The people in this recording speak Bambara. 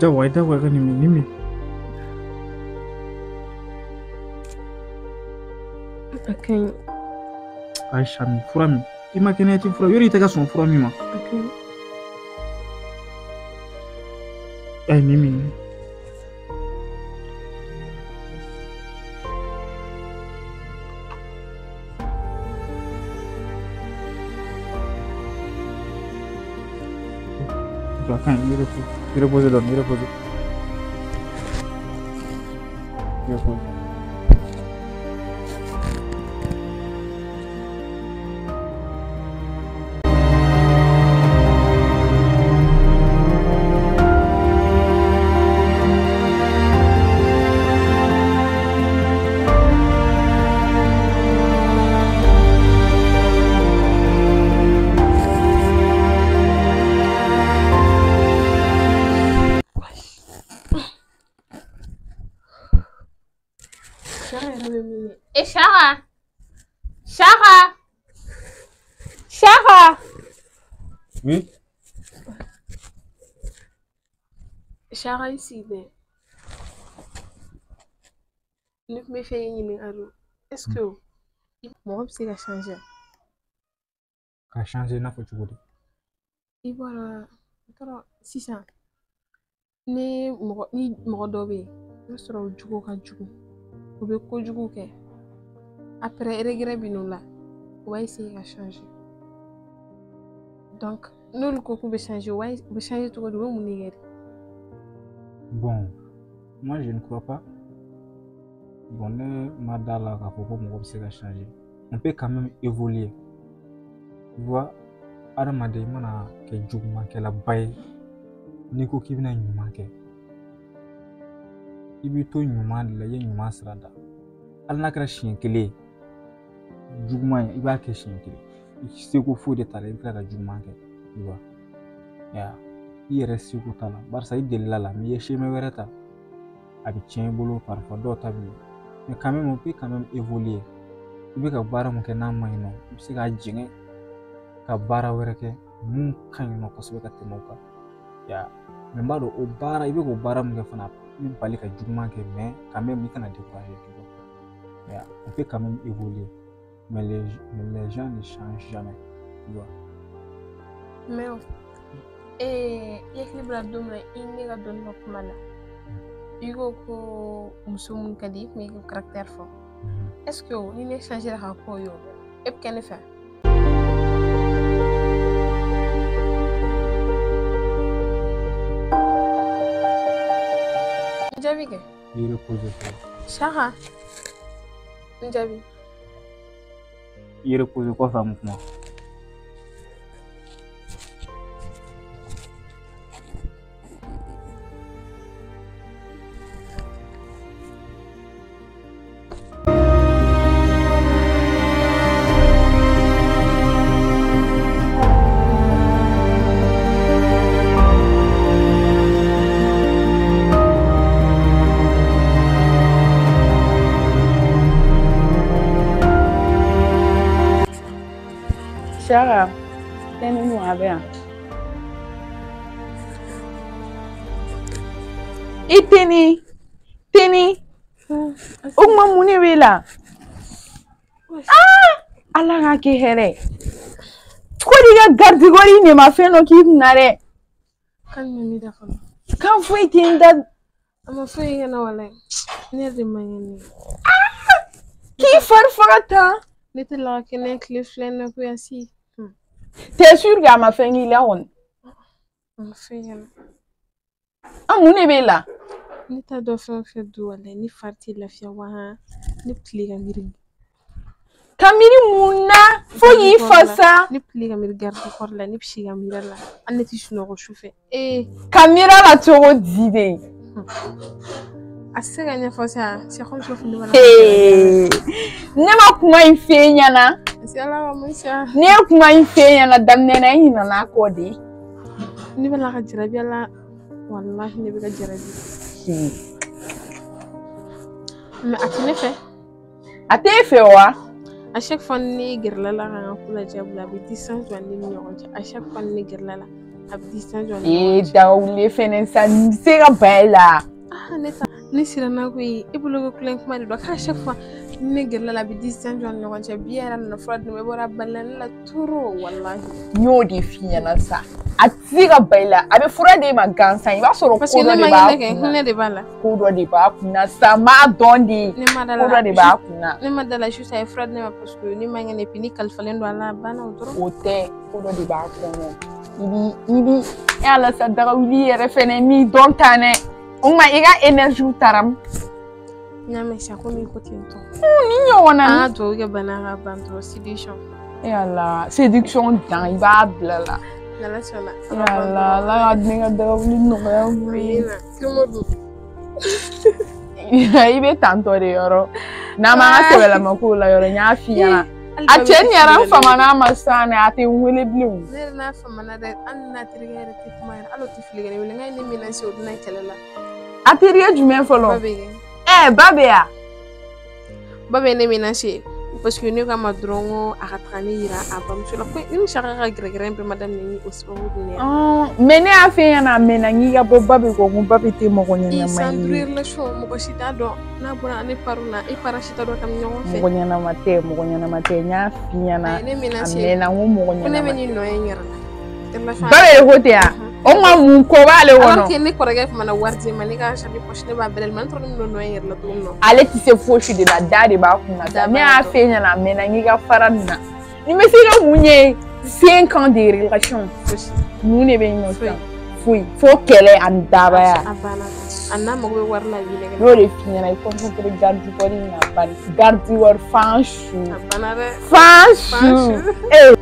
Jagoya jagoya ka nin min nin min. A ka ɲi. Aïcha min fura min i ma kɛnɛya ti fura yɔrɔ i tɛ ka sɔn fura min ma. A ka ɲi. Ayi nin min. A ka ɲi i repose dɔɔni i repose. I repose. Et Chara! Chara! Chara! Oui? Chara ici, mais. Ne me fais rien. Est-ce que moi, c'est la changer? Ka changer n'a fɔ cogo di? I bɔra sisan ni mɔgɔ dɔ bɛ yen i b'a sɔrɔ o jugu ka jugu u bɛ kojugu kɛ après regret bɛ n'o la u b'a essayer ka changer donc n'olu ko k'u bɛ changer u bɛ changer cogo di u bɛ mun de kɛ de? Bon, moi je ne crois pas. Bon, ne ma da la k'a fɔ ko mɔgɔ bɛ se ka changer. On peut quand même évoluer. Tu vois, hadamaden i mana kɛ jugumankɛlaba ye n'i ko k'i bɛna ɲuman kɛ i b'i to ɲuman de la i ye ɲuman sira da hali n'a kɛra siɲɛ kelen ye juguman ye i b'a kɛ siɲɛ kelen i seko foyi de t'a la i bɛ tila ka juguman kɛ tu vois ya i yɛrɛ seko t'a la barisa i delila la n'i ye chemin wɛrɛ ta a bɛ tiɲɛ i bolo parfois dɔw ta bɛ ɲɛ mais quand même on peut quand même évoluer i bɛ ka baara mun kɛ n'a ma ɲi nɔ i bɛ se k'a jɛngɛ ka baara wɛrɛ kɛ mun ka ɲi nɔ kosɛbɛ ka tɛmɛ o kan ya mais n b'a dɔn o baara i bɛ k'o baara mun kɛ fana i bɛ bali ka juguman kɛ mais quand même i kana décourager tu vois ya on peut quand même évoluer mais les gens ne changent jamais tu vois. Mais i hakili bɔra don min na i ne ka dɔnni ka kuma la i ko ko muso mun ka di i kun y'i ka caractère fɔ est-ce que ni ne changera ka k'o ye o e bɛ kɛ ne fɛ? N jaabi kɛ. I repose fɔlɔ. Chara n jaabi. I repose kɔfɛ an bɛ kuma. Chara, tɛni nu a bɛ yan. I tɛni, tɛni, o kuma mun de b'e la? Ah! Ala k'a kɛ hɛrɛ ye. Ko n'i ka garde-corps de ma fɛn dɔ k'i kunna dɛ. Kan min b'i da fɔlɔ. Kan foyi tɛ n da. A ma foyi kɛ n na walayi. Ne yɛrɛ de man kɛnɛ. K'i fari faga tan. Ne tɛ la ka kɛnɛya tile fila in na koyi Asi. T'es sûr k'a ma fɛn k'i la kɔni? A ma foyi kɛ n na. An mun de b'e la? Ne t'a dɔn fɛn o fɛn don walayi ne fari tɛ lafiya wa ne tile ka miiri. Ka miiri mun na fo k'i fasa? Ne tile ka miiri garde corps la ne bɛ si ka miiri a la hali ne tɛ sunɔgɔ su fɛ. Ee. Ka miiri a la cogo di de? A tɛ se ka ɲɛfɔ sa c'est comme ça ne b'a la. Ne ma kuma in f'e ɲɛna. Ne ye kuma in f'e ɲɛna daminɛ na i ɲinɛna a kɔ de. Ne bɛ la ka jarabi a la walahi ne bɛ ka jarabi. Mais a tɛ ne fɛ. A t'e fɛ wa? À chaque fois ne gɛrɛla la ka n ka ko lajɛ a bolo a bɛ distance don ne ni ɲɔgɔn cɛ à chaque fois ne gɛrɛla la. A bɛ distance jɔ. Ee dawule fɛnɛ sa n bɛ se ka ban e la. Ah ne ta ne siranna koyi e bolo ko kulonkɛ kuma de don k'a chaque fois ni ne gɛrɛla la a bɛ distance jɔ an ni ɲɔgɔn cɛ bi yɛrɛ nana fura di ne ma i bɔra balila ne la trop walahi. N y'o de f'i ɲɛna sa a tɛ se ka ban i la a bɛ fura d'e ma gansan i b'a sɔrɔ ko dɔ de b'a kunna. Hinɛ de b'a la. Ko dɔ de b'a kunna sa n b'a dɔn de. Ne ma da la ko dɔ de b'a kunna. Ne ma da la juste a ye fura di ne ma parce que ne ma ŋɛnɛ puis ni kalifalen don a la a banna o dɔrɔn. O tɛ ko dɔ de b'a kɔnɔ i bi e ala sa dagawuli yɛrɛ fɛnɛ m'i dɔn tan dɛ. O ma i ka énergie taara. N y'a mɛn sa komi i ko ten tɔ. Ni ɲɔgɔnna. An ka dugawu kɛ bana ka ban dɔrɔn séduction. E ala séduction dan i b'a bila la. N'Ala sɔnna. E ala ala ka ne ka dagawuli nɔgɔya n bolo. Amina. Kirimo dun. I bɛ tantɔ de yɔrɔ. N'an m'an ka sɛbɛlama kow la yɔrɔ n y'a f'i ɲɛna. A cɛ nin yɛrɛ n famana a ma sisan dɛ a tɛ n wele bilen. Ne yɛrɛ n'a famana dɛ hali n'a terikɛ yɛrɛ tɛ kuma yɛrɛ hali o tɛ fili ka ne wele n k'a ye ne menacer o donna kɛlɛ la. A terikɛ jumɛn fɔlɔ? Ba bɛ kɛ. Ɛɛ ba bɛ yan. Ba bɛ ne menacer parce que ne k'a ma dɔrɔn ko a ka taga ne yira a bamuso la ko ni Saka ka gɛrɛgɛrɛ bɛɛ ma daminɛ ni o sababu de ye. Mais ne y'a f'e ɲɛna a mɛnna n k'i ka bɔ ba bɛ kɔ ko ba bɛ tɛ mɔgɔ ɲɛnama ye. San duuru relation mɔgɔ si t'a dɔn n'a bɔra ne parents na e parents si t'a dɔn k'an bɛ ɲɔgɔn fɛ. Mɔgɔ ɲɛnama tɛ mɔgɔ ɲɛnama tɛ n y'a f'i ɲɛna a a mɛnna n ko mɔgɔ ɲɛnama. Ko ne bɛ nin nɔ ye n yɛrɛ la. Ba bɛ ko ten yan. O ma mun ko b'ale kɔnɔ. Alors que ne kɔrɔkɛ tun mana wari di ne ma ne ka chaque poche ne b'a bɛrɛ ma ne tora ne nɔ ye n yɛrɛ la cogo min na. Ale tɛ se fosi de la da de b'a kunna. Ne y'a f'e ɲɛna a mɛnna n k'i ka fara nin na. Nin bɛ se ka mun ɲɛ 5 ans de relation. Mun de bɛ yen nɔ sisan? Foyi. Fo kɛlɛ ani dabaya. A banna. A n'a mago bɛ wari la a b'i nɛgɛ. N y'o de f'i ɲɛna i concentré garde du corps in na bani garde du corps fan su. A banna dɛ. Fan su.